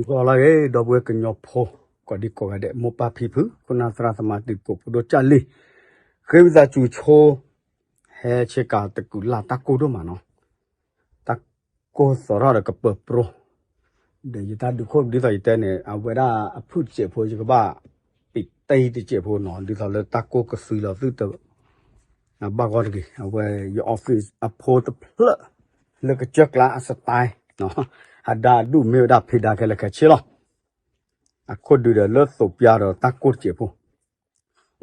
ဂီၤလၢအဂ့ၤ ဒီပုၢ်ဝဲၢ်ကညီဖိ ကိးဒံကိးဂၤဒဲး မိၢ်ပၢ်ဖံဖု ခိၣ်နၢ်သရၣ်သမါ တံၤသကိးဖိဒိၣ်ကၢ်လံ, ဃ့ဝံသးစူၤဆိ ဟဲဆ့ကၤတကူာ်လၢ်တၢ်ကိၢ်ဒိၣ်မးနီၤ, တၢ်ကိၢ်သီထီၣ်ဒီးကပၢၤပြိ ဒီးယတၢ်ဒုးခိၣ်ဒ်သိးယတဲန့ၣ် အဝဲဒၣ်အဖုၣ်တစဲးဖိ ယကဘၣ် ပံးတ့ၢ်တစဲးဖိနီၤ ဒ်သိးလၢတၢ်ကိၢ်ကသုလီၤသုတ ဘၣ်ဂီၢ်တဂ့ၤ အဝဲယ office အဖိတဖျၢၣ် လၢကစၢၢ်ကျါအ style နီၤ, အဒါအဒူၣ်မ့ၢ်ဝဲဒၣ်ဖံးဒါခဲလၢာ်ခဲဆ့လီၤ, အခိၣ်ဒုးဒီးလၢသိးပၠါဒီးတၢ်ကိၢ်တစဲးဖိ,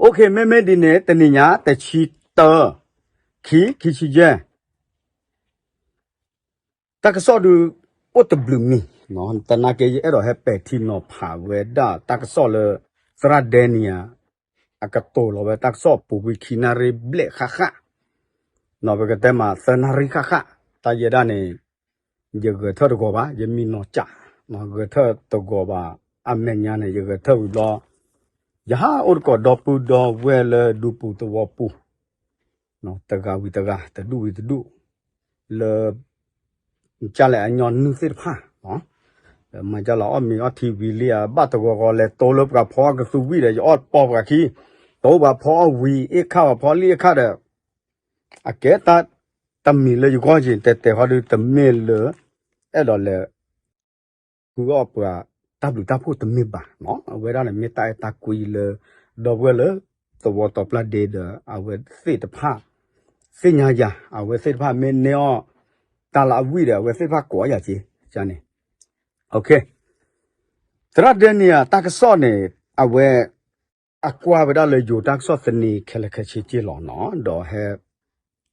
OK မ့မ့ၢ်ဒ်န့ၣ် တနံၤညါ တဆံတၢ ခံ ခံဆံယဲၢ် တၢ်ကစီၣ်ဒုး အိၣ်တဘျုးမံၤ, သနာ်က့ ယအဲၣ်ဒိးဟဲပဲာ်ထံနီၤဖးဝဲဒၣ် တၢ်ကစီၣ်လၢ သရၣ်ဒဲနံယၤ အကတိၤလီၤဝဲတၢ်ကစီၣ်ပူၤကွံာ်ခံနၣ်ရံၣ်ဘျဲၣ်ဃၣ်ဃၣ်, ပကတဲမးသၢနၣ်ရံၣ်ဃၣ်ဃၣ်, တၢ်ယဲဒၣ်န့ၣ် ယဂဲၤထၢၣ်တဂီၤဘၣ် ယမံနီၤကၠး, ဂဲၤထၢၣ်တဂီၤဘၣ်, အမဲာ်ညါန့ၣ် ယဂဲၤထၢၣ်ဝံၤဘျီ ယဟးအိၣ်သကိးဒီပုၢ်ဒီဝဲၢ်လၢဒူပူၤသဝီပူၤ တဂၤဝံၤတဂၤ တဒူၣ်ဝံၤတဒူၣ် လၢ ကၢ်လဲၣ်အညီနုၢ်သ့ၣ်တဖၣ်, မၤကၢ်လီၤအီၣ်မ့ၤအီထံဝံၤလံ အဘၣ်တဂီၤဂီၤလဲၤတိလၢပှၤဖီအကသူဝံၣ်ဒီး ယအီၣ်ပီပှၤခံ, တိပှၤဖီအီၣ်ဝံၤ အ့ၣ်ခၣ်ပှၤဖီလံအ့ၣ်ခၣ်ဒီး အကဲတၢ်တမံၤလၢယဂီၢ်က့ၤ တဲတဲဃီဒုးတမ့ၢ်လၢ အဲၣ်ဒိးလဲၤ ဃုအီၣ်ပှၤတၢ်ဘျုးတၢ်ဖှိၣ်တမ့ၢ်ဘၣ်, အဝဲဒၣ်န့ၣ်မ့ၢ်တၢ်အဲၣ်တၢ်ကွံလၢ ဒီပုၢ်ဝဲၢ်လၢ သဝီတီၤပျၢ်ဒ့ဒီး အဝဲသ့ၣ်တဖၣ် သ့ၣ်ညါယၤ အဝဲသ့ၣ်တဖၣ်မ့ၢ်န့ၢ်အီၣ် တၢ်လၢအဝံၣ်ဒီး အဝဲသ့ၣ်တဖၣ်ကိးအီၣ်ယၤက့ၤန့ၣ်, သရၣ်ဒဲနံယၤတၢ်ကစီၣ်န့ၣ် အဝဲ အကွၢ်ဝဲဒၣ်လၢယိၤတၢ်ကစီၣ်သန့ခဲလၢာ်ခဲဆ့က့ၢ်လီၤနီၤ ဒီးဟဲ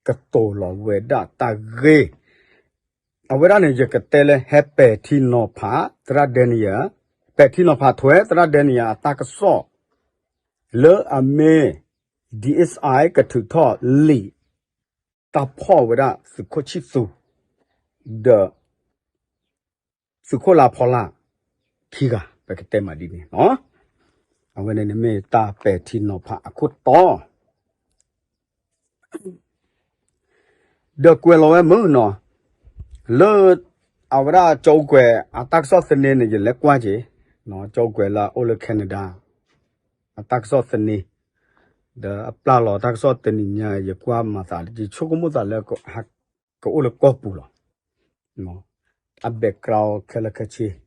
ကတိၤလီၤဝဲဒၣ်တၢ်ဂ့ၢ်, အဝဲဒၣ်န့ၣ် ယကတဲလၢဟဲပဲာ်ထံနီၤဖး သရၣ်ဒဲနံယၤ, ပဲာ်ထံနီၤဖးထွဲ သရၣ်ဒဲနံယၤအတၢ်ကစီၣ် လၢအမ့ၢ် DSI ကထုးထီၣ်လံာ် တၢ်ဖီၣ်ဝဲဒၣ်သုးခိၣ်ဆံၣ်သူး ဒီး သုးခိၣ်လါဖီလာ် ခံဂၤ ပကတဲမးဒ်န့ၣ်နီၤ, အဝဲန့ၣ်မ့ၢ်တၢ်ပဲာ်ထံနီၤဖးအခိၣ်တီ ဒီးကွဲးလီၤဝဲမုၢ်နီၤ, လၢ အဝဲဒၣ်ကၠီအူကွဲး အတၢ်ကစီၣ်သန့န့ၣ် ယလဲၤကွၢ်က့ၤ, ကၠီအူကွဲးလၢအအိၣ်လၢ Canada အတၢ်ကစီၣ်သန့, ဒီးအပျၢ်လီၤတၢ်ကစီၣ်တနံၤညါ ယကွၢ်မၤသး ယဆိကမိၣ်သးလၢ ကအိၣ်လၢကီၢ်ပူၤလီၤ. အ background ခဲလၢာ်ခဲဆ့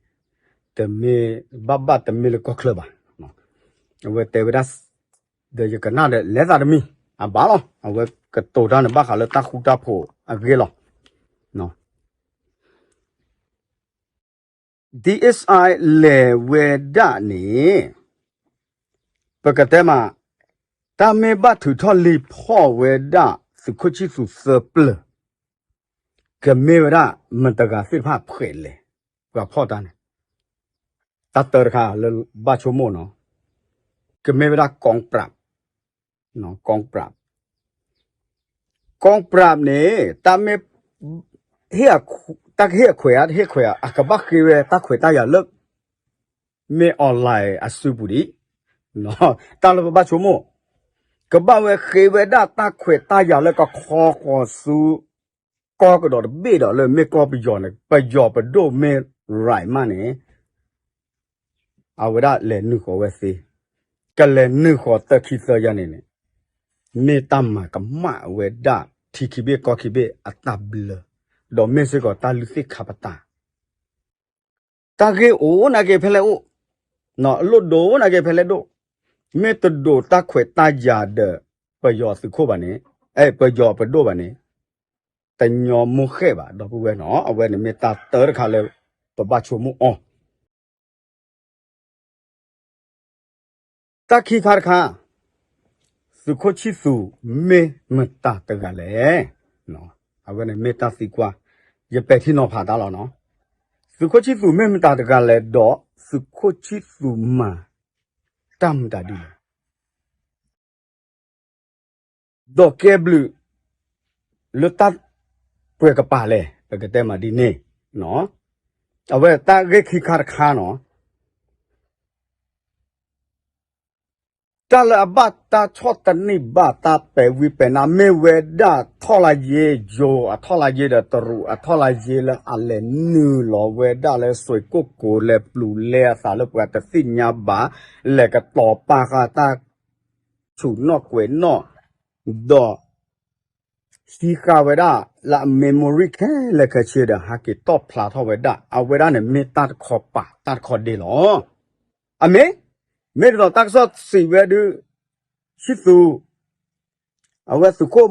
တမ့ၢ်ဘၣ်ဘၣ်တမ့ၢ်လၢကီၢ်ချၢဘၣ်. အဝဲတဲဝဲဒၣ် ဒီးယကနၣ်ဒီးလဲၤသးတမံၤ အဘၣ်လီၤ. အဝဲကတိၤတၢ်န့ၣ်ဘၣ်ဃးလၢတၢ်ဃူတၢ်ဖိးအဂ့ၢ်လီၤ. DSI လဲၤဝဲဒၣ်န့ၣ် ပကတဲမး တၢ်မ့ၢ်ဘၣ်ထုးထီၣ်လံာ်ဖီၣ်ဝဲဒၣ် သုးခိၣ်ဆံၣ်သူးသၢပျၢၤ ကမ့ၢ်ဝဲဒၣ်မတၤတဂၤသ့ၣ်တဖၣ်ဖှဲးလဲၣ်, ပှၤဖီၣ်တၢ်န့ၣ် တၢ်တၢတခါလၢဘၣ်ဆိကမိၣ်နီၤ, ကမ့ၢ်ဝဲဒၣ် กองปราบ กองปราบ กองปราบ န့ၣ် တၢ်မ့ၢ် တၢ်ကဟ့ၣ်အခွဲးဧါ တဟ့ၣ်ခွဲးဧါ အကဘၣ်ဃ့ဝဲတၢ်ခွဲးတၢ်ယာ်လၢ မ့ၢ် online အစုပူၤဒံး, တၢ်လၢပဘၣ်ဆိကမိၣ်, ကဘၣ်ဝဲဃ့ဝဲဒၣ်တၢ်ခွဲးတၢ်ယာ်လၢကခီဃီၤဆူ ကီၢ်ကဒီးတဘ့ၣ်ဒီး လၢမ့ၢ်ကီၢ်ပယီၤန့ၣ် ပယီၤပဒိၣ်မ့ၢ် right မးန့ၣ် အဝဲဒၣ်လဲၤနုာ်ဃီၤဝဲသ့, ကလဲၤနုာ်ဃီၤသၢခံသၢယၤန့ၣ်န့ၣ် မ့ၢ်တၢ်မၤကမၣ်ဝဲဒၣ်ထံခံဘ့ၣ်ကီၢ်ခံဘ့ၣ်အတၢ်ဘျၢ, ဒီးမ့ၢ်စ့ၢ်ကီးတၢ်လုၢ်သ့ၣ်ခါပတာ် တၢ်ဂ့ၢ်အိၣ်နာ်က့ဖဲလဲၣ်အိၣ်, အလိၣ်ဒိၣ်နာ်က့ဖဲလဲၣ်ဒိၣ်, မ့ၢ်တဒိးတၢ်ခွဲးတၢ်ယာ်ဒီး ပယီၤသုးခိၣ်ဘၣ်န့ၣ်, အဲ ပယီၤပဒိၣ်ဘၣ်န့ၣ်, တညီမိၢ်ဃဲၣ်ဘၣ် ဒီပုၢ်ဝဲၢ်နီၤ, အဝဲန့ၣ်မ့ၢ်တၢ်တၢတခါလၢ ပဘၣ်ဆိကမိၣ်အီၤ တၢ်ခံခါတခါ, သုးခိၣ်ဆံၣ်သူးမ့ၢ်မတၤတဂၤလဲၣ်. အဝဲန့ၣ်မ့ၢ်တၢ်သံကွၢ်, ယပဲာ်ထံနီၤဖးတၢ်လီၤနီၤ. သုးခိၣ်ဆံၣ်သူးမ့ၢ်မတၤတဂၤလဲၣ်ဒီး သုးခိၣ်ဆံၣ်သူးမၤတၢ်မတၤဒ်လဲၣ် ဒီးကဲဘျုးလၢတၢ်ပှဲၤကပၤလဲၣ် ပကတဲမးဒ်န့ၣ်, အဝဲတၢ်ဂ့ၢ်ခံခါတခါနီၤ. တၢ်လၢအဘၣ်တၢ်ဆီၣ်တနံၣ်ဘၣ်တၢ်ပဲာ်ဝံၤပဲာ်နါ မ့ၢ်ဝဲဒၣ်ထီၣ်လါယ့ ယိၤအထီၣ်လါယ့ဒီးတရူးအထီၣ်လါယ့လၢ အလဲၤနုာ်လီၤဝဲဒၣ်လၢစွ့ၤကိၣ်ကိၤ လဲၤပျူၤလဲအသးလၢပှၤတသ့ၣ်ညါဘၣ်, လဲၤကတီၤပာ်ဃာ်တၢ်ဆူၣ်နီၣ်ကွဲးနီၣ်, ဒီး ဟံးဃာ်ဝဲဒၣ်လၢအ memory ခဲလၢာ်ခဲဆ့ဒီး ဟးက့ၤတီၣ်ဖျါထီၣ်ဝဲဒၣ် အဝဲဒၣ်န့ၣ်မ့ၢ်တၢ်တခီပၤ တၢ်တခီဒ့လီၤ. အမ့ၢ်, မ့ၢ်ဒ်သိးတၢ်ကစီၣ်စံးဝဲဒုး ဆံသူ, အဝဲသုးခိၣ်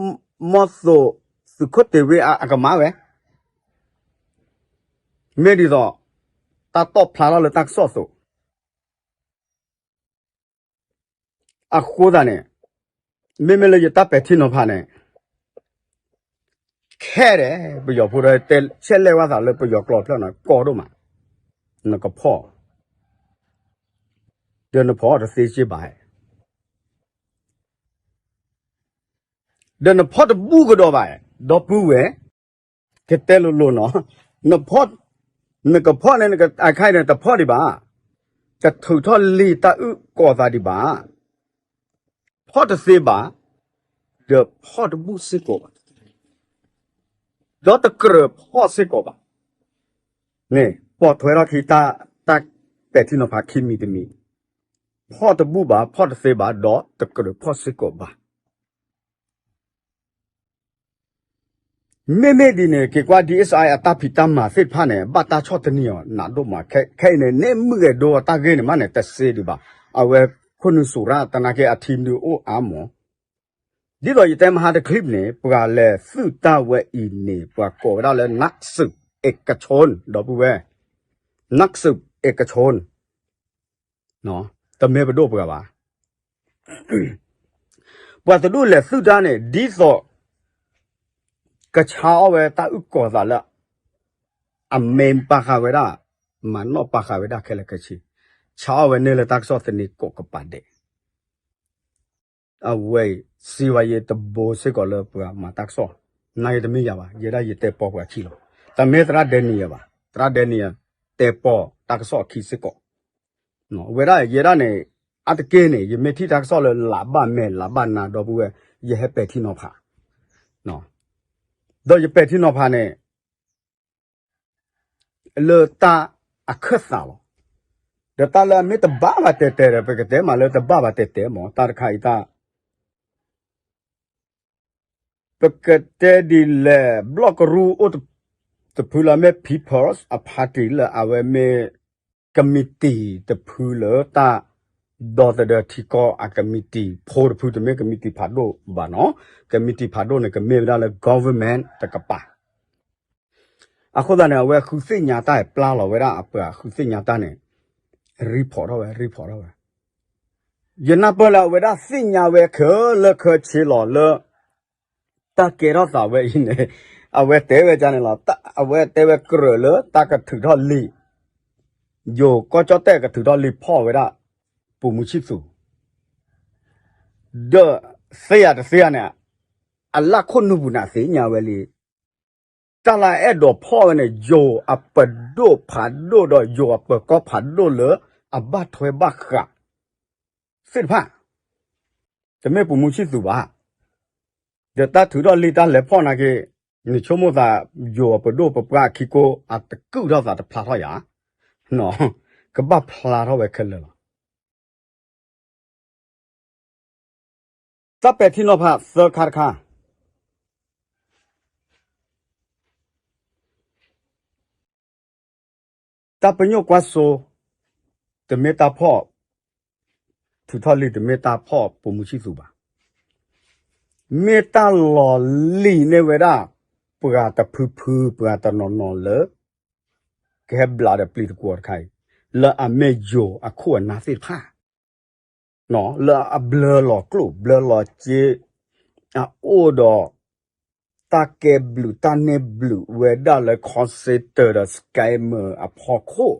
မီသိး, သုးခိၣ်တ့ၢ်ဝ့အကမၣ်ဝဲ, မ့ၢ်ဒ်သိး တၢ်တီၣ်ဖျါထီၣ်လၢတၢ်ကစီၣ်အသိး အဃိသတးန့ၣ် မ့မ့ၢ်လၢယတၢ်ပဲာ်ထံနီၤဖးန့ၣ် ခဲဒဲး ပယီၤဖိဒီးတဲဆဲးလဲၣ်ဝဲသးလၢပယီၤကျိာ်ဖျၢၣ်န့ၣ် ကီဒိၣ်မး, နကဖီၣ်, ဒီးနဖီၣ်တသ့စ့ၢ်ဘၣ်, ဒီးနဖီၣ်တဘူၣ်ကဒီးဘၣ်, ဒီပုၢ်ဝဲၢ် ကတဲလိၤလိၤနီၤ, နဖီၣ်, နကဖီၣ်န့ၣ် နကအခါအံၤန့ၣ် တဖီၣ်ဒံးဘၣ်, တထုးထီၣ်လံာ်တၢ်အုၣ်ကီၤသးဒံးဘၣ်, ဖီၣ်တသ့ဘၣ်, ဒီးဖီၣ်တဘူၣ်စ့ၢ်ကီးဘၣ်, ဒီးတကြၢးဖီၣ်စ့ၢ်ကီးဘၣ်, န့ၣ် ပိာ်ထွဲထီၣ်ခံ တၢ်ပဲာ်ထံနီၤဖးခံမံၤတမံၤ, ဖီၣ်တဘူၣ်ဘၣ်, ဖီၣ်တသ့ဘၣ်, ဒီးတကြၢးဖီၣ်စ့ၢ်ကီးဘၣ်. မ့မ့ၢ်ဒ်န့ၣ် က့ၤကွၢ် DSI အတၢ်ဖံးတၢ်မၤသ့ၣ်တဖၣ်န့ၣ် ဘၣ်တၢ်ဆီၣ်တနံၤအီၤနးဒိၣ်မး, ခဲအံၤန့ၣ် န့ၢ်မုၢ်ဂဲၤဒိအတၢ်ဂ့ၢ်န့ၣ်မးန့ၣ် တစ့ဒံးဘၣ်, အဝဲခိၣ်နူာ်စူၤရၣ်တနာ်က့ အထံမနုၤအိၣ်အါမး, ဒ်သိးယတဲမဟါတချံးန့ၣ် ပှၤလဲၤသုးတၢ်ဝဲအံၤန့ၣ် ပှၤကိးဝဲဒၣ်လၢ นักสืบเอกชน ဒီပုၢ်ဝဲၢ်, นักสืบเอกชน တမ့ၢ်ပဒိၣ်ပှၤဘၣ်. ပှၤတဒူၣ်လဲၤသုးတၢ်န့ၣ် ဒ်သိး ကဆါအီၣ်ဝဲတၢ်အုၣ်ကီၤသးလၢ အမ့ၢ်ပာ်ဃာ်ဝဲဒၣ်, မၤနီၣ်ပာ်ဃာ်ဝဲဒၣ်ခဲလၢာ်ခဲဆ့, ဆါအီၣ်ဝဲန့ၢ်လၢတၢ်ကစီၣ်သန့ကိးကပၤဒဲး အဝဲအံၤ စံးဝဲယတဘိစ့ၢ်ကီးလၢပှၤမၤတၢ်ကစီၣ်, နာ်က့တမ့ၢ်ယၤဘၣ်, ယဲဒၣ်ယတဲပီၢ်ပှၤခံလီၤ. တမ့ၢ်သရၣ်ဒဲနံယၤဘၣ်, သရၣ်ဒဲနံယၤတဲပီၢ်တၢ်ကစီၣ်အခံစ့ၢ်ကီး. ဝဲဒၣ်ယဲဒၣ်န့ၣ် အါတက့ၢ်န့ၣ် ယမ့ၢ်ထံၣ်တၢ်ကစီၣ်လၢလၢဘၣ်မဲာ်လၢဘၣ်နါဒီပုၢ်ဝဲၢ် ယဟဲပဲာ်ထံနီၤဖး, ဒီးယပဲာ်ထံနီၤဖးန့ၣ် လၢတၢ်အခၢၣ်သးလီၤ. ဒီးတၢ်လၢအမ့ၢ်တဘၣ်ဘၣ်တဲာ်တဲာ်ဒီး ပကတဲမးလၢတဘၣ်ဘၣ်တဲာ်တဲာ်မး, တၢ်တခါအံၤတၢ် ပကတဲဒ်လဲၣ် ဘျီၣ်ကရူၢ်အိၣ်တဖုလၢအမ့ၢ် People's Party လၢအဝဲမ့ၢ် ကမံးတံာ်တဖုလၢတၢ် ဒီသဒၢထံကီၢ်အကမံးတံာ်ဖိတဖု တမ့ၢ်ကမံးတံာ်ဖးဒိၣ်ဘၣ်နီၤ, ကမံးတံာ်ဖးဒိၣ်န့ၣ် ကမ့ၢ်ဝဲဒၣ်လၢ government တကပၤ အဃိသတးန့ၣ် အဝဲဃုသ့ၣ်ညါတၢ် ပျၢ်လီၤဝဲဒၣ်အပှၤဃုသ့ၣ်ညါတၢ်န့ၣ် report ထီၣ်ဝဲ report ထီၣ်ဝဲ, ယနၢ်ပၢၢ်လၢအဝဲဒၣ်သ့ၣ်ညါဝဲခဲလၢာ်ခဲဆ့လီၤလၢ တၢ်ကဲထီၣ်သးဝဲအံၤန့ၣ် အဝဲတဲဝဲဒ်န့ၣ်လီၤ. အဝဲတဲဝဲကြၢးလၢတၢ်ကထုးထီၣ်လံာ်, ယိၤကီၢ်ကၠီၣ်တဲၣ်ကထုးထီၣ်လံာ်ဖီၣ်ဝဲဒၣ် ပိာ်မုၣ်ဆံသူး ဒီးသ့ဧါတသ့ဧါန့ၣ် အလၢ်ခိၣ်နူာ်ပူၤန့ၣ်သ့ၣ်ညါဝဲလံ. တၢ်လၢအဲၣ်ဒိးဖီၣ်ဝဲန့ၣ် ယိၤအပဒိၣ်ဖးဒိၣ်ဒီးယိၤအပၢၤကီၢ်ဖးဒိၣ်လၢအဘၣ်ထွဲဘၣ်ဃးသ့ၣ်တဖၣ်, တမ့ၢ်ပိာ်မုၣ်ဆံသူးဘၣ်. ဒီးတၢ်ထုးထီၣ်လံာ်တၢ်လဲၤဖီၣ်နာ်က့ နဆိကမိၣ်သး ယိၤအပဒိၣ်ပပှၢ်အခံကိး အတကုၢ်ထီၣ်သးတဖျါထီၣ်ယၤ, ကဘၣ်ဖျါထီၣ်ဝဲခဲလၢာ်လီၤ. တၢ်ပဲာ်ထံနီၤဖးသၢခါတခါ, တၢ်ပညိၣ်ကွၢ်စိ တမ့ၢ်တၢ်ဖီၣ်, ထုးထီၣ်လံာ်တမ့ၢ်တၢ်ဖီၣ်ပိာ်မုၣ်ဆံသူးဘၣ်. မ့ၢ်တၢ်လီၤလံာ်န့ၢ်ဝဲဒၣ် ပှၤတဖုဖု ပှၤတနီၤနီၤလၢ ကဟဲဘျးဒီးပျံၤသကွီၤတခါအံၤ လၢအမ့ၢ်ယိၤအခိၣ်အနၢ်သ့ၣ်တဖၣ် လၢအဘျၢလီၤကျိၣ်ဘျၢလီၤစ့ အအိၣ်ဒီး တၢ်ကဲဘျုးတၢ်န့ၢ်ဘျုးဝဲဒၣ်လၢ call center ဒီး scammer အဖီခိၣ်,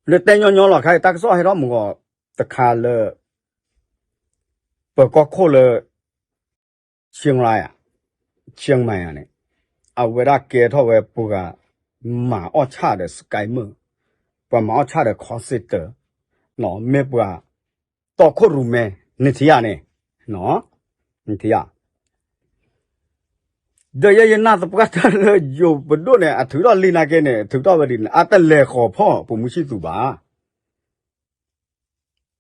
လၢတဲညီညီလီၤ ခါအံၤတၢ်ကစီၣ်ဟဲထီၣ်မုၢ်ဂီၤတခါလၢ ပၢၤကီၢ်ခိၣ်လၢ ဆံလါယၤ, ဆံမၤယၤန့ၣ် အဝဲဒၣ်ကဲထီၣ်ဝဲပှၤမၤအီၣ်ဆၣ်ဒီး scammer, ပှၤမၤအီၣ်ဆၣ်ဒီး call center, မ့ၢ်ပှၤ တီခိၣ်ရူၤမဲ နထံၣ်ဧါန့ၣ်, နထံၣ်ဧါ. ဒီးယဲယနာ်သပှၢ်တၢၢ်လၢယိၤပဒိၣ်န့ၣ် အထုးထီၣ်လံနာ်က့န့ၣ် ထုးထီၣ်ဝဲဒ်န့ၣ် အတလဲၤဃီၤဖီၣ်ပမူဆံၣ်သူးဘၣ်.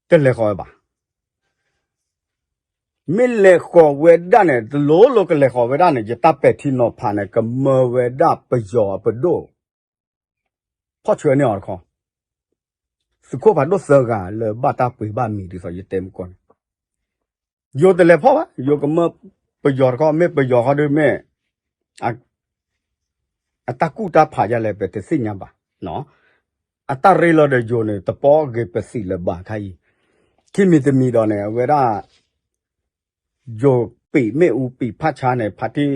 တလဲၤဃီၤဝဲဘၣ်. မ့ၢ်လဲၤဃီၤဝဲဒၣ်န့ၣ် တလိၤလိၤကလဲၤဃီၤဝဲဒၣ်န့ၣ် ယတၢ်ပဲာ်ထံနီၤဖးန့ၣ် ကမၢဝဲဒၣ်ပယီၤအပဒိၣ် ဖီၣ်ဆှၢန့ၢ်အီၤတခီ သုးခိၣ်ဖးဒိၣ်သၢဂၤလၢဘၣ်တၢ်ပှ့ၤဘၣ်မံၤဒ်သိးယတဲမုၢ်ကီၢ်န့ၣ်, ယိၤတလဲၤဖီၣ်ဘၣ်, ယိၤကမၢပယီၤတခီ မ့ၢ်ပယီၤဃီဒုးမ့ၢ် အတၢ်ကူၣ်တၢ်ဖးယလဲၣ် ပတသ့ၣ်ညါဘၣ်. အတၢ်ရ့လီၤဒီးယိၤန့ၣ် တပီၣ်ဂ့ၤပသံးလၢၤဘၣ်ခါအံၤ, ခံမံၤတမံၤဒီးန့ၣ် အဝဲဒၣ် ယိၤပံာ်မ့ၣ်အူပံာ်ဖးဆါန့ၣ် ဖါတံၢ်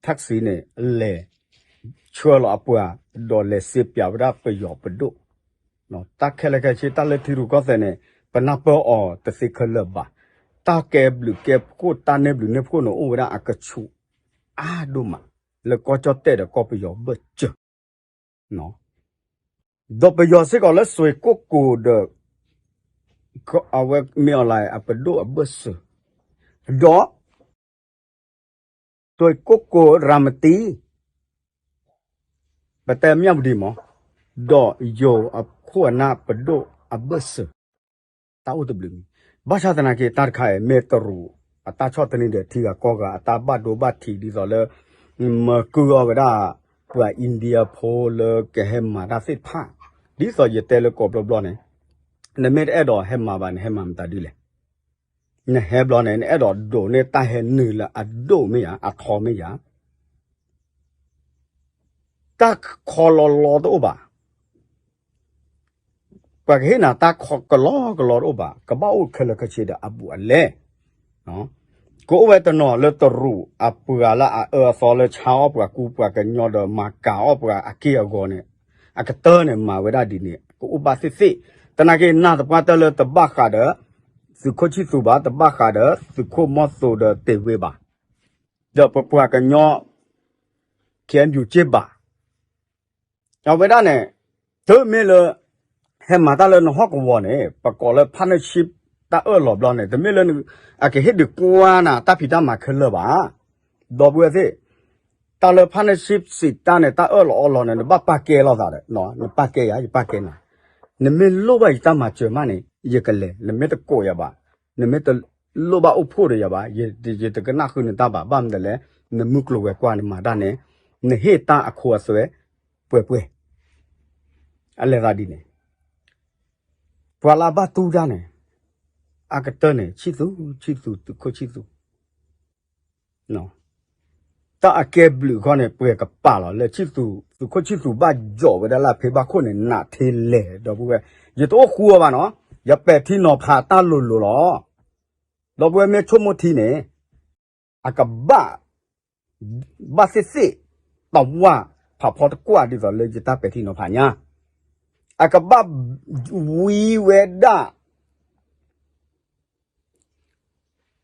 taxi န့ၣ် လဲၤဆှၢလီၤအပှၤ ဒီးလဲၤစ့ပၠးဝဲဒၣ်ပယီၤပဒိၣ်, တၢ်ခဲလၢာ်ခဲဆ့ တၢ်လၢထံရူၢ်ကီၢ်သဲးန့ၣ် ပနၢ်ပၢၢ်အီၤတသ့ခဲလၢာ်ဘၣ်. တၢ်ကဲဘျုးကဲဖှိၣ် တၢ်န့ၢ်ဘျုးန့ၢ်ဖှိၣ်န့ၣ် အိၣ်ဝဲဒၣ်အကဆူးအါဒိၣ်မး လၢကီၢ်ကၠီၣ်တဲၣ်ဒီးကီၢ်ပယီၤဘၢၣ်စၢၤ ဒီးပယီၤစ့ၢ်ကီးလၢစွ့ၤကိၣ်ကိၤဒီး အဝဲမ့ၢ်အီၤလၢအပဒိၣ်အဘၢၣ်စၢၤ, ဒီး စွ့ၤကိၣ်ကိၤရၤမတံ ပတဲမၠၣ်ဝတံၤမး, ဒီးယိၤအခိၣ်အနၢ်ပဒိၣ်အဘၢၣ်စၢၤ, တၢ်အိၣ်တဘျုးမံၤ, ဘၣ်ဆၣ်သနာ်က့ တၢ်တခါအံၤ မ့ၢ်တရူးအတၢ်ဆီၣ်သနံးဒီးထံဂၤကီၢ်ဂၤအတၢ်ဘၣ်ဒိဘၣ်ထံးဒ်သိးလၢ မၢကုၢ်အီၤဝဲဒၣ် ပှၤ India ဖိလၢကဟဲမၤတၢ်သ့ၣ်တဖၣ်, ဒ်သိးယတဲလၢကိးဘျီဘျီန့ၣ်, နမ့ၢ်တအဲၣ်ဒိးဟဲမၤဘၣ် နဟဲမၤမတၤဒ်လဲၣ်. နဟဲဘျီန့ၣ် နအဲၣ်ဒိးဒိးန့ၢ်တၢ်ဟဲနုာ်လၢအဒိၣ်မ့ၢ်ဧါ အထီမ့ၢ်ဧါ, တၢ်ခီလီၤလီၤတအိၣ်ဘၣ်. ပှၤကဟ့ၣ်နၤတၢ်ခီကလီကလီတအိၣ်ဘၣ်, ကဘၣ်အိၣ်ခဲလၢာ်ခဲဆ့ဒီးအဘူးအလဲ, ကအိၣ်ဝဲတနီၤလၢတရူးအပှၤလၢအအၢအသီလၢဆါအီၣ်ပှၤကူပှၤကညီဒီးမၤကၤအီၣ်ပှၤအက့ၢ်အဂီၤန့ၣ်, အကတၢၢ်န့ၣ်မၤဝဲဒၣ်ဒ်န့ၣ် ကအိၣ်ဘၣ်သ့ၣ်သ့ၣ်, သနာ်က့နာ်သပှၢ်တၢၢ်လၢတဘၣ်ဃးဒီး သုးခိၣ်ဆံၣ်သူးဘၣ်, တဘၣ်ဃးဒီးသုးခိၣ်မီၢ်သိးဒီးတ့ၢ်ဝ့ဘၣ်, ဒီးပပှၤကညီ KNU က့ၢ်ဘၣ် အဝဲဒၣ်န့ၣ်, တုၤမ့ၢ်လၢ ဟဲမၤတၢ်လၢနဟီၣ်ကဝီၤန့ၣ် ပကိးလၢ partnership တၢ်အၢၣ်လီၤဘျီန့ၣ် တမ့ၢ်လၢ အကဟ့ၣ်ဒုးကွၢ်နၤတၢ်ဖံးတၢ်မၤခဲလၢာ်ဘၣ်. ဒီပုၢ်ဝဲၢ်သ့ၣ်, တၢ်လၢ partnership စံးတၢ်န့ၣ် တၢ်အၢၣ်လီၤအီလီၤန့ၣ် နဘၣ်ပာ်ကဲလိာ်သးဒီး နပာ်ကဲယၤ ယပာ်ကဲနၤ, နမ့ၢ်လိၣ်ဘၣ်ယတၢ်မၤစၢၤမးန့ၣ် ယကလဲၤ, နမ့ၢ်တကိးယၤဘၣ်, နမ့ၢ်တလိၣ်ဘၣ်အိၣ်ဖှိၣ်ဒီးယၤဘၣ်, ယတကနၣ်ဃုနတၢ်ဘၣ်, ဘၣ်မနုၤလဲၣ်, နမုၢ်ကျိၤဝဲၤကွာ်နမၤတၢ်န့ၣ်, နဟ့ၣ်တၢ်အခိအသွဲ ပှဲၤပှဲၤ, အလဲၤသးဒ်န့ၣ်, ပှၤလၢအဘၣ်တူၢ်တၢ်န့ၣ်, အကတၢၢ်န့ၣ် ဆံၣ်သူး ဆံၣ်သူး သုးခိၣ်ဆံၣ်သူး တၢ်အကဲဘျုးခီန့ၣ် ပှဲၤကပာ်လီၤလၢဆံၣ်သူး သုးခိၣ်ဆံၣ်သူးဘၣ်ယီၤဝဲဒၣ်လၢဖဲဘၣ်ခိၣ်န့ၣ် နးထဲလဲၣ် ဒီပုၢ်ဝဲၢ်, ယတအိၣ်ဃူအီၤဘၣ်နီၤ, ယပဲာ်ထံနီၤဖးတၢ်လိၤလိၤလီၤ. ဒီပုၢ်ဝဲၢ်မ့ၢ်ဆိကမိၣ်ထံန့ၣ်, အကဘၣ် ဘၣ်သ့ၣ်သ့ၣ် တဝၢ်ဖးဖီတကွၢ်ဒ်သိးလၢယတၢ်ပဲာ်ထံနီၤဖးညါ, အကဘၣ်ဝံဝဲဒၣ်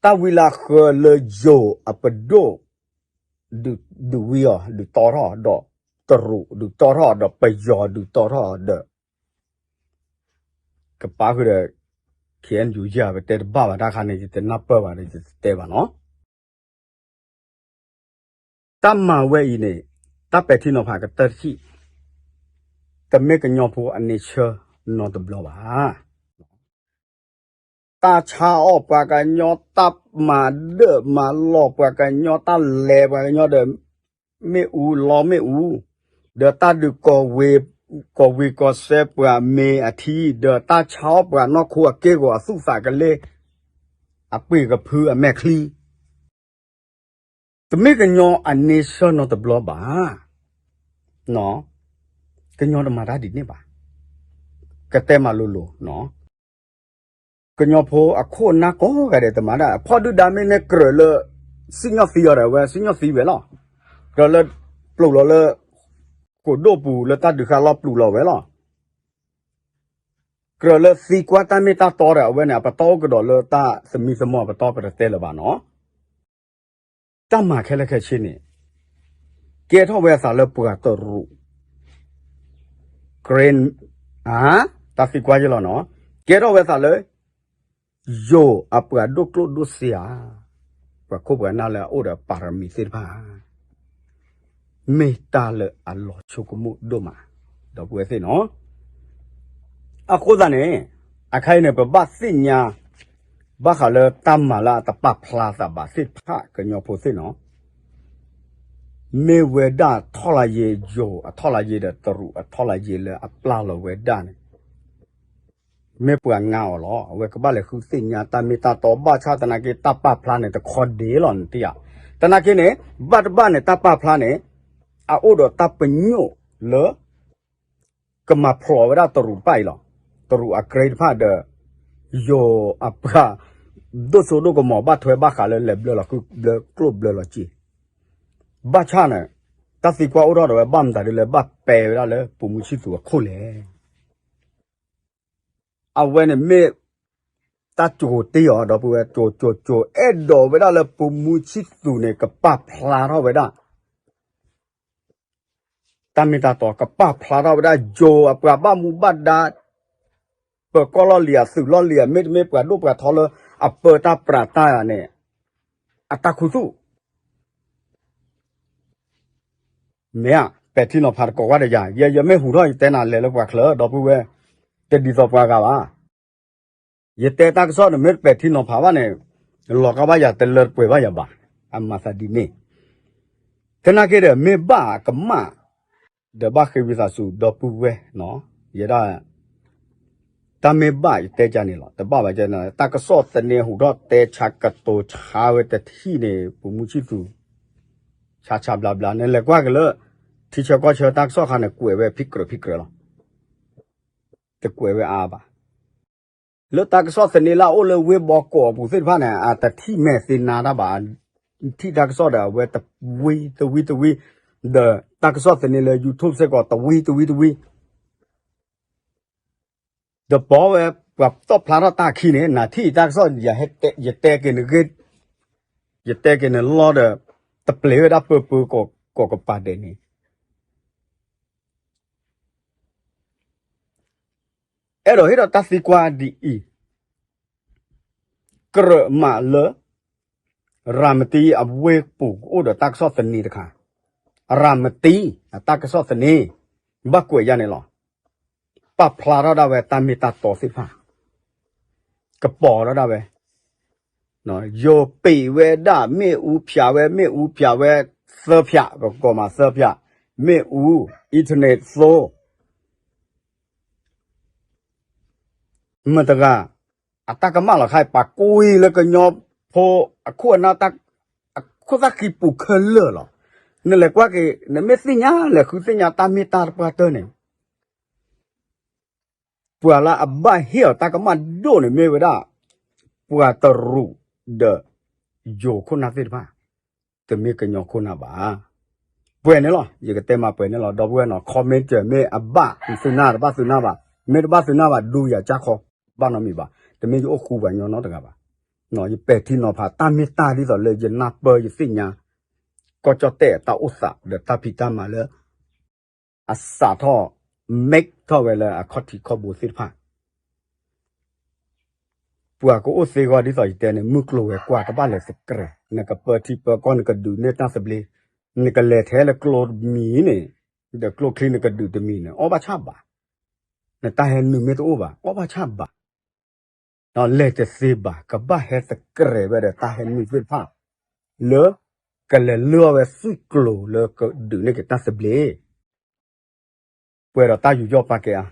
တၢ်ဝံလၢအဃၢလၢယိၤအပဒိၣ် ဒုးဝံအီၤ ဒုးတီထီၣ်ဒီးတရူး ဒုးတီထီၣ်ဒီး ပယီၤဒုးတီထီၣ်ဒီး ကပာ်ဃုာ်ဒီး KNU ယၤ ပတဲတဘၣ်ဘၣ်တၢ်ခါန့ၣ် ယတနၢ်ပၢၢ်ဘၣ်ဒီး ယတတဲဘၣ်နီၤ. တၢ်မၤဝဲအံၤန့ၣ် တၢ်ပဲာ်ထံနီၤဖးကတၢၢ်တထံၣ်, တမ့ၢ်ကညီဖိအန့ဆၢနီတဘျီဘၣ်. တၢ်ဆါအီၣ်ပှၤကညီ တၢ်မၤဒၢၣ်မၤလီၢ်ပှၤကညီ တၢ်လဲၤပှၤကညီဒီး မ့ၣ်အူလီမ့ၣ်အူ, ဒီးတၢ်ဒုး ကီၢ်ဝ့ၤကီၢ်စဲၣ်ပှၤမ့ၢ်အထံ ဒီးတၢ်ဆါအီၣ်ပှၤနီၢ်ခိအက့ၢ်ဂီၤအသူၣ်သးကလ့ၢ် အပှ့ၤကဖုအမဲာ်ချံ တမ့ၢ်ကညီအန့ဆၢနီတဘျီဘၣ်. ကညီတမၤတၢ်ဒ်န့ၣ်ဘၣ်. ကတဲမၤလိၤလိၤ, ကညီဖိအခိၣ်အနၢ်ကိးဂၤဒဲးတမၤတၢ်, ဖီၣ်ဒုၣ်ဒါမ့ၢ်န့ၢ်ကြၢးလၢ စံၣ်ညီၣ်သံအီၤဒီး အဝဲစံၣ်ညီၣ်သံဝဲလီၤ. ကြၢးလၢ ပျိာ်လီၤလၢ ဃိာ်ဒိၣ်ပူၤလၢတၢ်ဒုးဃာ်လီၢ်ပျူၤလီၤဝဲလီၤ. ကြၢးလၢသံကွၢ်တၢ်မ့ၢ်တၢ်တီဒီး အဝဲန့ၣ် အပတီၢ်အိၣ်ကဒီးလၢတၢ်သမံသမိးအပတီၢ် ပတတဲလၢၤဘၣ်နီၤ. တၢ်မၤခဲလၢာ်ခဲဆ့န့ၣ် ကဲထီၣ်ဝဲအသးလၢပှၤတရူး Karen တၢ်သံကွၢ်ယဲလီၤနီၤ. ကဲထီၣ်ဝဲအသးလၢ ယိၤအပှၤဒိၣ်ကျိၣ်ဒိၣ်စ့ဧါ, ပှၤခိၣ်ပှၤနၢ်လၢအအိၣ်ဒီးပၤရမံၤသ့ၣ်တဖၣ်ဧါ, မ့ၢ်တၢ်လၢအလီၤဆိကမိၣ်ဒိၣ်မး, ဒီပုၢ်ဝဲၢ်သ့ၣ်နီၤ. အဃိသတးန့ၣ် အခါအံၤန့ၣ် ပဘၣ်သ့ၣ်ညါ ဘၣ်ဃးလၢတၢ်မၤလၢအတပာ်ဖျါသးဘၣ်သ့ၣ်တဖၣ် ကညီဖိသ့ၣ်နီၤ. မ့ၢ်ဝဲဒၣ်ထီၣ်လါယ့ၤ ယိၤအထီၣ်လါယ့ၤဒီးတရူးအထီၣ်လါယ့ၤလၢအပျၢ်လီၤဝဲဒၣ်န့ၣ် မ့ၢ်ပှၤငါအီၤလီၤ. အဝဲကဘၣ်လဲၤဃုသ့ၣ်ညါတၢ်မ့ၢ်တၢ်တီ ဘၣ်ဆၣ်သနာ်က့ တၢ်ပာ်ဖျါန့ၣ် တခီဒ့လီၤ နထံၣ်ဧါ. သနာ်က့န့ၣ် ဘၣ်တဘၣ်န့ၣ် တၢ်ပာ်ဖျါန့ၣ် အအိၣ်ဒီးတၢ်ပညိၣ်လၢ ကမၤဖျိးဝဲဒၣ်တရူးတဖၣ်အံၤလီၤ. တရူးအကြဲတဖၣ်ဒီး ယိၤအပှၤ ဒိၣ်စိဒိၣ်ကမီၤ ဘၣ်ထွဲဘၣ်ဃးလၢလဲၤဘျၢလီၤဃု ဘျၢကျိၣ်ဘျၢလီၤစ့. ဘၣ်ဆၣ်န့ၣ် တၢ်သံကွၢ်အိၣ်ထီၣ်ဒီးဝဲ ဘၣ်မတၤဒ်လဲၣ် ဘၣ်ပဲဝဲဒၣ်လၢပိာ်မုၣ်ဆံသူးအခိၣ်လဲၣ်. အဝဲန့ၣ်မ့ၢ် တၢ်ကၠိၤတ့ၢ်အီၤ ဒီပုၢ်ဝဲၢ် ကၠိၤကၠိၤကၠိၤ အဲၣ်ဒိးဝဲဒၣ်လၢပိာ်မုၣ်ဆံသူးန့ၣ် ကပာ်ဖျါထီၣ်ဝဲဒၣ် တၢ်မ့ၢ်တၢ်တီ ကပာ်ဖျါထီၣ်ဝဲဒၣ် ယိၤအပှၤဘၣ်မူဘၣ်ဒါ ပၢၤကီၢ်လီၢ်လံၤ အသုးလီၢ်လံၤ အမ့တမ့ၢ်ပှၤဒိၣ်ပှၤထီလၢ အပၢတၢ်ပြးတၢ်ဂၤန့ၣ် အတၢ်ခူသူၣ် မ့ၢ်ဧါ, ပဲာ်ထံနီၤဖးတကိးဝဲတယၤ, ယဲယမ့ၢ်ဟူးထီၣ်ယတဲနၤလဲၤလၢပှၤချၢ ဒီပုၢ်ဝဲၢ်, တဒ်သိးပှၤဂၤဘၣ်. ယတဲတၢ်ကစီၣ်န့ၣ် မ့ၢ်တပဲာ်ထံနီၤဖးဘၣ်န့ၣ် လီၤကါဘၣ်ယၤ တလၢတပှဲၤဘၣ်ယၤဘၣ်, အမၤသးဒ်န့ၣ်. သနာ်က့ဒီး မ့ၢ်ဘၣ်ကမၣ် ဒီးဘၣ်ဃ့ဝံသးစူၤဒီပုၢ်ဝဲၢ်နီၤ, ယဲဒၣ် တၢ်မ့ၢ်ဘၣ်ယတဲကန့ၣ်လီၤ, တဘၣ်ဘၣ်ကန့ၣ် တၢ်ကစီၣ်သန့ဟူးထီၣ်တဲဆါကတိၤဆါဝဲတထံၣ်န့ၣ် ပိာ်မုၣ်ဆံသူး ဆါဆါဘျါဘျါ နလဲၤကွၢ်က့ၤလၢ ထံဆၢကီၢ်ဆၢတၢ်ကစီၣ်ခါန့ၣ် ကွဲးဝဲဖံးကြၢးဖံးကြၢးလီၤ. တကွဲးဝဲအါဘၣ်. လၢတၢ်ကစီၣ်သန့လၢအအိၣ်လၢဝ့ၢ်ဘီကိးအပူၤသ့ၣ်တဖၣ်န့ၣ် အတထံၣ်မဲာ်သ့နါတၢ်ဘၣ်, ထံၣ်တၢ်ကစီၣ်ဒီးအဝဲတဝံတဝံတဝံ, ဒီးတၢ်ကစီၣ်သန့လၢ YouTube စ့ၢ်ကီး တဝံတဝံတဝံ ဒီးပိာ်ဝဲ ပှၤတီၣ်ဖျါထီၣ်တၢ်ခံန့ၣ် နထံၣ်တၢ်ကစီၣ် ယတဲက့ၤနဂ့ၢ်, ယတဲက့ၤနလီၢ်ဒီး တပျ့ၤဝဲဒၣ်ပၢပၢကိးကပၤဒဲးန့ၣ် အဲၣ်ဒိးဟ့ၣ်ဒီးတၢ်သံကွၢ်ဒ်အံၤ, ကြၢးမးလၢ ရၤမတံအဝ့ၢ်ပူၤကအိၣ်ဒီးတၢ်ကစီၣ်သန့တခါ, ရၤမတံ အတၢ်ကစီၣ်သန့ ဘၣ်ကွဲးယၤန့ၣ်လီၤ. ပာ်ဖျါထီၣ်ဒၣ်ဝဲတၢ်မ့ၢ်တၢ်တီသ့ၣ်တဖၣ်, ကပီၤထီၣ်ဒၣ်ဝဲ ယိၤပံးဝဲဒၣ် မ့ၣ်အူဖၠးဝဲ မ့ၣ်အူဖၠးဝဲ သၢဖၠး ပကိးမးသၢဖၠး, မ့ၣ်အူ internet သိ မတၤတဂၤ အတၢ်ကမၣ်လီၤခါအံၤ ပာ်ကွံာ်လၢကညီဖိအခိၣ်အနၢ် အခိၣ်သၣ်ဃံပူၤခဲလၢာ်လီၤ. နလဲၤကွၢ်က့ၤ နမ့ၢ်သ့ၣ်ညါ လဲၤဃုသ့ၣ်ညါတၢ်မ့ၢ်တၢ်တပှၢ်တၢၢ်န့ၣ် ပှၤလၢအဘၣ်ဟ့ၣ်အီၤတၢ်ကမၣ်ဒိၣ်န့ၣ်မ့ၢ်ဝဲဒၣ် ပှၤတရူးဒီး ယိၤခိၣ်နၢ်သ့ၣ်တဖၣ်, တမ့ၢ်ကညီခိၣ်နၢ်ဘၣ်. ပှဲၤန့ၣ်လီၤ, ယကတဲမးပှဲၤန့ၣ်လီၤ. ဒီပုၢ်ဝဲၢ်နီၤ comment မ့ၢ်အဘၣ်သုနၢ်တဘၣ်သုနၢ်ဘၣ်, မ့ၢ်တဘၣ်သုနၢ်ဘၣ် ဒူယၤကၢ်ခီ ဘၣ်နီတမံၤဘၣ်. တမ့ၢ်ယအိၣ်ဃူပှၤညီနီတဂၤဘၣ်. ယပဲာ်ထံနီၤဖးတၢ်မ့ၢ်တၢ်ဒ်သိးလၢယနၢ်ပၢၢ်ယသ့ၣ်ညါ ကီၢ်ကၠီၣ်တဲၣ်အတၢ်အိၣ်သးဒီးတၢ်ဖံးတၢ်မၤလၢ အစးထီၣ် make ထီၣ်ဝဲလၢအခီၣ်ထံးခီၣ်ဘိသ့ၣ်တဖၣ် ပှၤကအိၣ်သ့ဂီၢ်ဒ်သိးယတဲန့ၣ် မုၢ်ကျိၤဝဲၤကွာ် ကဘၣ်လဲၤသကြဲး, နကပၢထံပၢကီၢ် နကဒုးနဲၣ်တၢ်သဘျ့, နကလဲၤထဲလၢကျိတမံၤန့ၣ်, ဒီးကျိချံနကဒုးတမံၤန့ၣ် အီၣ်ဘၣ်ဆၣ်ဘၣ်, နတၢ်ဟဲနုာ်မ့ၢ်တအိၣ်ဘၣ် အီၣ်ဘၣ်ဆၣ်ဘၣ် ဒီးလဲၤတသ့ဘၣ် ကဘၣ်ဟဲသကြဲးဝဲဒီးတၢ်ဟဲနုာ်သ့ၣ်တဖၣ် လၢ ကလဲၤလၢအီၣ်ဝဲသွံၣ်ကျိၤလၢကဒုးနဲၣ်က့ၤတၢ်သဘျ့ ပှဲၤဒီးတၢ်ယူးယီၣ်ပာ်ကဲအါ